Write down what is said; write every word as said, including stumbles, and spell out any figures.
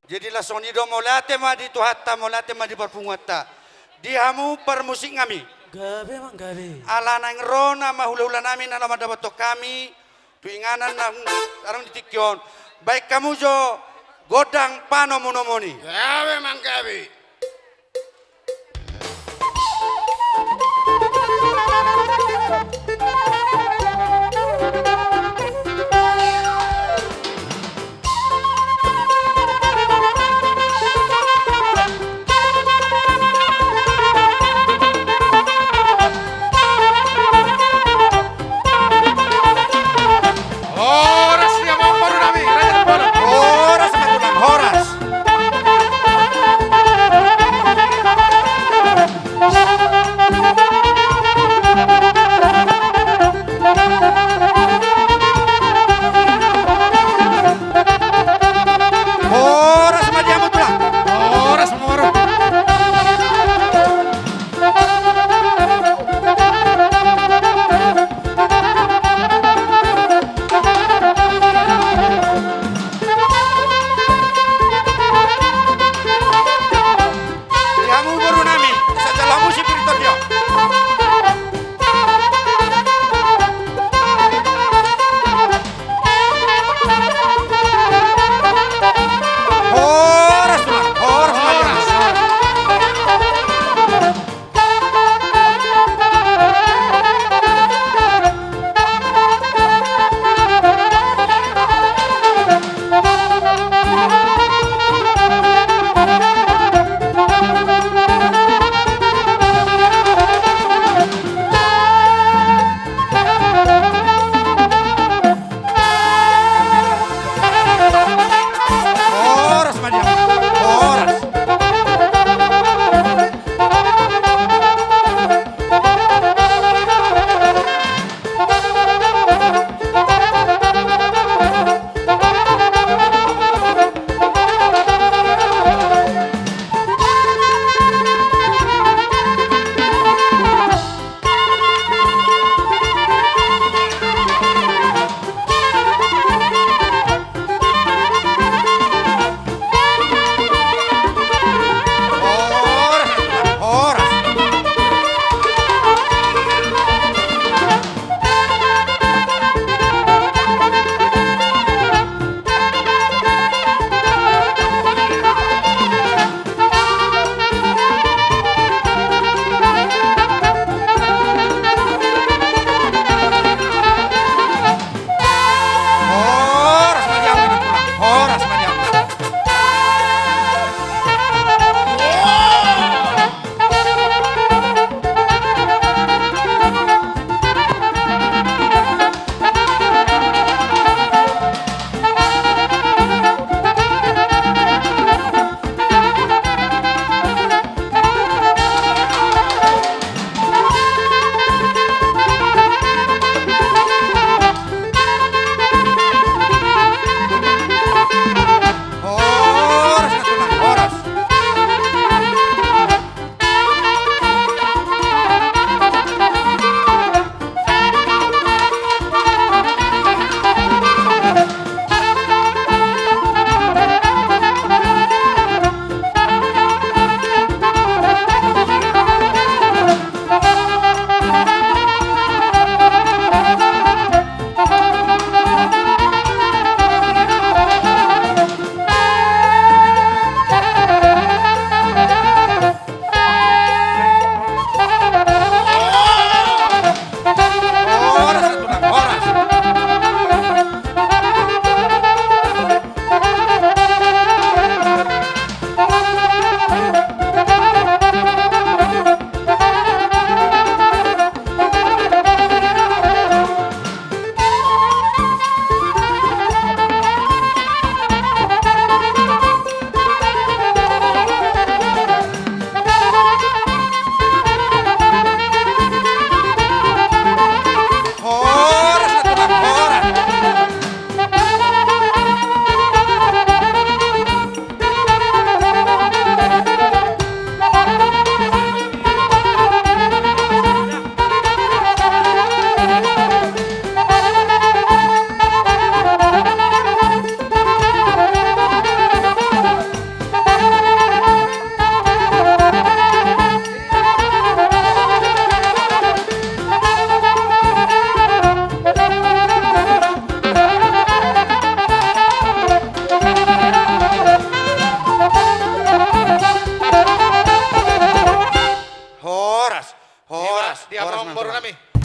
Jadi laos songon i do, mauliate ma di Tuhanta, mauliate ma di parpunguanta. Di hamu parmusik nami. Gabe, Amang, gabe. Ala naeng ro nama hulahula nami na laho mandapothon hami tu inganan na hung adong di tingki on. Baen hamu jo gondang panomunomuon i. Gabe, Amang, gabe. Horas, Amang boru nami, Raja Nabolon. Horas, Amang Tulang, horas. Boru nami.